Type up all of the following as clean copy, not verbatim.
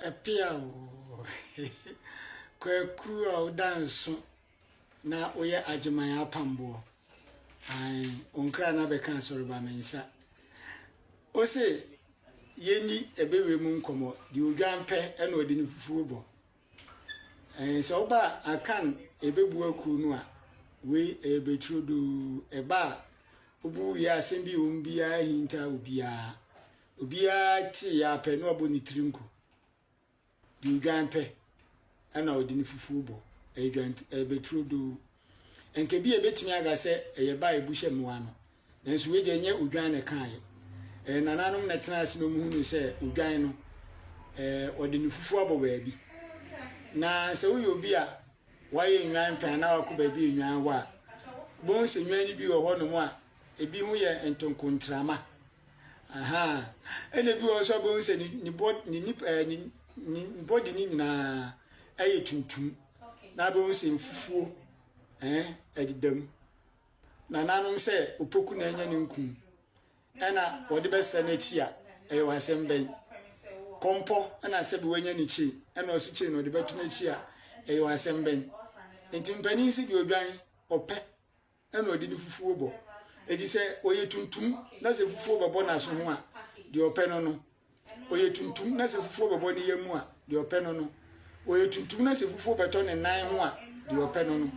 Ɛpea o. Kwaku a woda nso na woyɛ Agyeman apamboɔ. Ae, wo nkra no abɛka asɔreba me nsa. Ose yɛnni ɛbɛwɛ mu nkɔmmɔ, deɛ odwan pɛ ɛna ɔde ne fufuo bɔ. Ɛɛ, sɛ woba Akan ɛbɛbu akuo no a, wei ɛyɛ bɛturodoo. Ɛba a, wobu wie a asɛm bi wɔ mu biara hinta obiara. Obiara tee yɛ apɛ na wabɔ ne tiri nko. Deɛ odwan pɛ ɛna ɔde ne fufuo bɔ. Ɛyɛ dwan ɛyɛ bɛturodoo. Nka bi a ebetumi aga sɛ ɛyɛ ba a ebu hyɛ mmoa no. Nanso wei deɛ ɛnyɛ odwan na ɛkaeɛ. Ɛyɛ nananom na ɛtena ase na wɔhunu sɛ odwan no ɛɛ ɔde ne fufuo abɔ baabi. Na sɛ woyɛ obi a wayɛ nnwan pɛn anaa wakɔ baabi a nnwan wɔ a, wobɛhu sɛ nnwan no bi wɔ hɔnom a ebi ho yɛ ntonkontrama. Ahaa. Ɛna ebi wɔ hɔ nso a wobɛhu sɛ ne ne bɔ ne nip ɛɛ ne ne body no nyinaa ɛyɛ tuntum. Na wobɛhu sɛ mfufuo ɛɛ ɛdeda mu. Nananom sɛ opoku na anya ne nkum ɛna wɔde bɛsɛ n'akyi a ɛyɛ wɔ asɛm bɛn. Kɔmpɔ ɛna sɛbi wanya ne kyi ɛna ɔso kyiri na ɔde bɛto n'akyi a ɛyɛ wɔ asɛm bɛn. Nti mpanin si deɛ odwan ɔpɛ ɛna ɔde ne fufuo bɔ. Eti sɛ ɔyɛ tuntum na sɛ fufuo bɛbɔ n'aso ho a, deɛ ɔpɛ no no. Ɔyɛ tuntum na sɛ fufuo bɛbɔ ne yam a, deɛ ɔpɛ no no. Ɔyɛ tuntum na sɛ fufuo bɛtɔ ne nan ho a, deɛ ɔpɛ no no.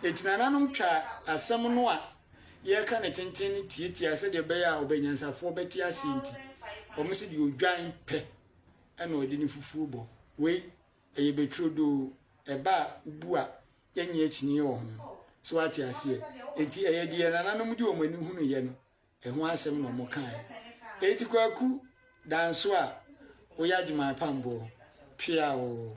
Eti nananom twa asɛm no a yɛreka ne tenten no tiatia sɛdeɛ ɛbɛyɛ a ɔbɛnyansafoɔ bɛte aseɛ nti, wɔn sɛ deɛ odwan pɛ ɛna ɔde ne fufuo bɔ. Wei ɛyɛ bɛturodoo, ɛba a wobu a yɛnyɛ akyinnye wɔ ho. So wate aseɛ? Enti ɛyɛ deɛ nananom de wɔn ani hunuiɛ no, ɛho asɛm na wɔkaeɛ. Enti Kwaku, Danso a woyɛ Agyeman Pamboɔ, pea oo.